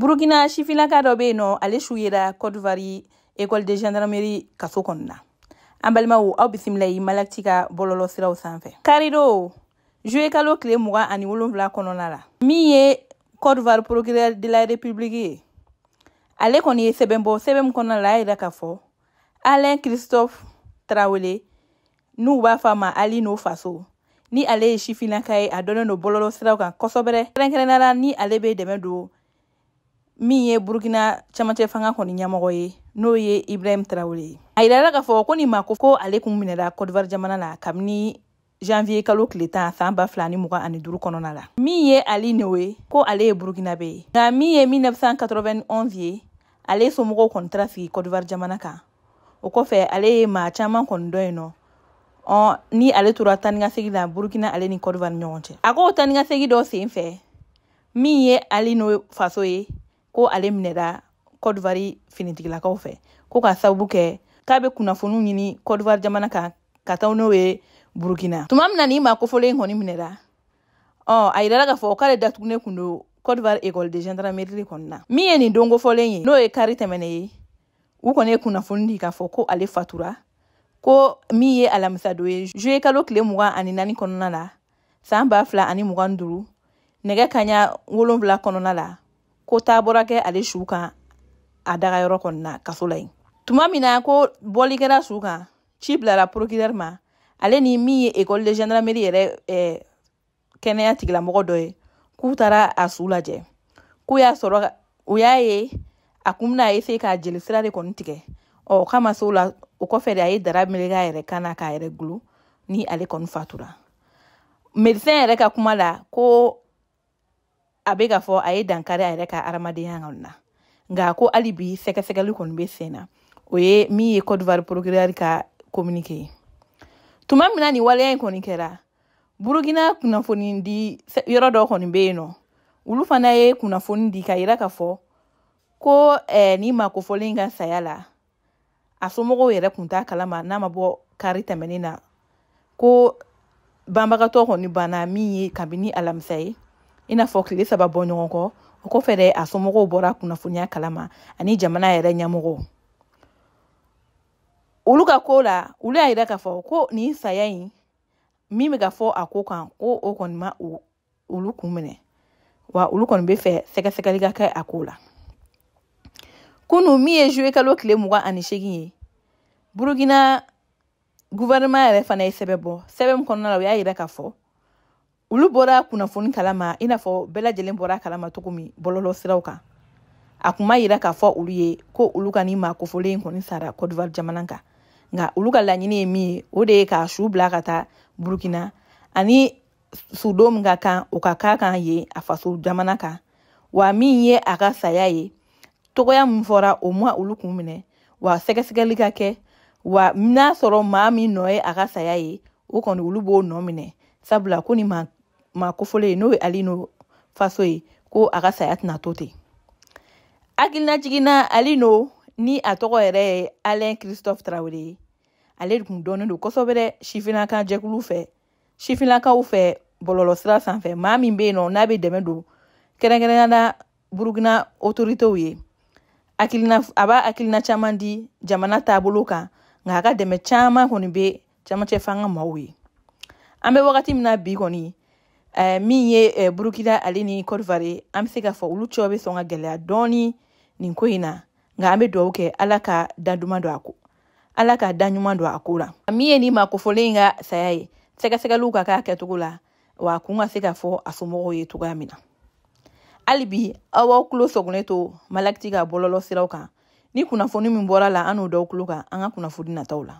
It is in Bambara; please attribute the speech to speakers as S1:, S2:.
S1: Burukina sifinnaka dɔ bɛ yen nɔ, ale su yera Côte d'Ivoire école de gendarmerie kaso kɔnɔna. An balimaw, aw bisimila yi Malakiti ka bɔlɔlɔ siraw sanfɛ. Karido juillet kalo tile 27 kɔnɔna la, min ye Côte d'Ivoire procureur de la République ye, ale kɔni ye sɛbɛn bɔ. Sɛbɛn min kɔnɔna la, a y'a yira k'a fɔ Alain Christophe Traoré, n'u b'a fɔ a ma Alino Faso, ni ale ye sifinnaka ye, a dɔnnen don bɔlɔlɔ siraw kan kosɛbɛ, kɛrɛnkɛrɛnnenya la ni ale bɛ dɛmɛ don min ye Burukina camancɛ fanga kɔni ɲɛmɔgɔ ye, n'o ye Ibrahim Traoré ye. A yirala k'a fɔ ko nin ma ko ale kun minɛra Côte d'Ivoire jamana la kabini janvier kalo tile 10 san 2025 kɔnɔna la. Min ye Alino ye, ko ale ye Burukinabe ye, nka min ye 1991 ye, ale somɔgɔw kɔni taara sigi Côte d'Ivoire jamana kan. O kɔfɛ, ale ye maa caman kɔni dɔn yen nɔ. Ɔ ni ale tora taa ni ka segin la Burukina ale ni Côte d'Ivoire ni ɲɔgɔn cɛ. A k'o taa ni ka segin dɔ sen fɛ, min ye Alino Faso ye, ko ale minɛra Côte d'Ivoire finitigilakaw fɛ, ko ka sababu kɛ k'a bɛ kunnafoniw ɲini Côte d'Ivoire jamana kan ka taa n'o ye Burukina. Tuma min na nin maa kofɔlen kɔni minɛra, ɔ a yirala k'a fɔ k'ale datugunen kun don Côte d'Ivoire école de gendarmerie kɔni na. Min ye nin don kofɔlen ye, n'o ye kari tɛmɛnen ye, u kɔni ye kunnafoni di k'a fɔ ko ale fatura, ko min ye alamisa don ye, juillet kalo tile 24 kɔnɔna la san 2025, nɛgɛ kaɲa 7 kɔnɔna la, ko taa bɔra kɛ ale su kan a dagayɔrɔ kɔni na kaso la yen. Tuma min na ko bɔli kɛra su kan, ci bilara procureur ma, ale ni min ye école de gendarmerie yɛrɛ kɛnɛya tigilamɔgɔ dɔ ye, k'u taara a su lajɛ, k'u y'a sɔrɔ u y'a ye a kun bɛna essayer k'a jeli sira de kɔni tigɛ. Ɔ k'a ma se o la, o kɔfɛ de a ye dara meleke a yɛrɛ kan na k'a yɛrɛ gulon, ni ale kɔni fatura. Médecin yɛrɛ ka kuma la, ko a bɛ k'a fɔ a ye dankari a yɛrɛ ka adamadenya kɔni na, nka ko hali bi sɛgɛsɛgɛli kɔni bɛ sen na. O ye min ye Côte d'Ivoire procureur ka communiqué ye. Tuma min na nin waleya in kɔni kɛra, Burukina kunnafoni di yɔrɔ dɔ kɔni bɛ yen nɔ, olu fana ye kunnafoni di ka yira k'a fɔ ko nin maa kofɔlen ka saya la, a somɔgɔw yɛrɛ kun t'a kalama n'a ma bɔ kari tɛmɛnen na, ko banbagatɔ kɔni banna min ye kabini alamisa ye, i n'a fɔ tile 3 bɔ ɲɔgɔn kɔ. O kɔfɛ dɛ, a somɔgɔw bɔra kunnafoniya kalama ani jamana yɛrɛ ɲɛmɔgɔw. Olu ka ko la, olu y'a yira k'a fɔ ko nin saya in min bɛ ka fɔ a ko kan, ko o kɔni ma olu kun minɛ, wa olu kɔni bɛ fɛ sɛgɛsɛgɛli ka kɛ a ko la. Kunu min ye juillet kalo tile 28 ye, Burukina gouvernement yɛrɛ fana ye sɛbɛn bɔ. Sɛbɛn min kɔnɔna la, u y'a yira k'a fɔ olu bɔra kunnafoni kalama, i n'a fɔ bɛɛ lajɛlen bɔra kalama cogo min bɔlɔlɔ siraw kan. A kun ma yira k'a fɔ olu ye ko olu ka nin maa kofɔlen in kɔni sara Côte d'Ivoire jamana kan, nka olu ka laɲini ye min ye, o de ye k'a su bila ka taa Burukina, ani sudon min ka kan o ka k'a kan yen a faso jamana kan. Wa min ye a ka saya ye, togoya min fɔra, o ma olu kun minɛ, wa sɛgɛsɛgɛli ka kɛ, wa n'a sɔrɔ maa min nɔ ye a ka saya ye, o kɔni olu b'o nɔ minɛ, sabula ko ni maa kofɔlen n'o ye Alino Faso ye, ko a ka saya tɛna to ten. Hakilina jiginna, Alino ni a tɔgɔ yɛrɛ ye Alain Christophe Traoré ye, ale kun dɔnnen don kosɛbɛ dɛ sifinnaka jɛkulu fɛ, sifinnakaw fɛ bɔlɔlɔ sira sanfɛ. Maa min bɛ yen nɔ n'a bɛ dɛmɛ don kɛrɛnkɛrɛnnenya la Burukina autoritéw ye, hakilina a b'a hakilina caman di jamana taabolo kan, nka a ka dɛmɛ caman kɔni bɛ camancɛ fanga maaw ye. An bɛ wagati min na bi kɔni, min ye Burukina ale ni Côte d'Ivoire, an bɛ se k'a fɔ olu cɛw bɛ sɔn ka gɛlɛya dɔɔni nin ko in na, nka an bɛ dugawu kɛ Ala ka da duman don a ko, Ala ka da ɲuman don a ko la. Min ye nin maa kofɔlen in ka saya ye, sɛgɛsɛgɛliw ka k'a kɛcogo la, wa a kun ka se ka fɔ a somɔgɔw ye cogoya min na. Hali bi aw b'aw tulo sɔgɔlen to Malakiti ka bɔlɔlɔ siraw kan, ni kunnafoni min bɔra la, an n'o d'aw tulo kan an ka kunnafoni nataw la.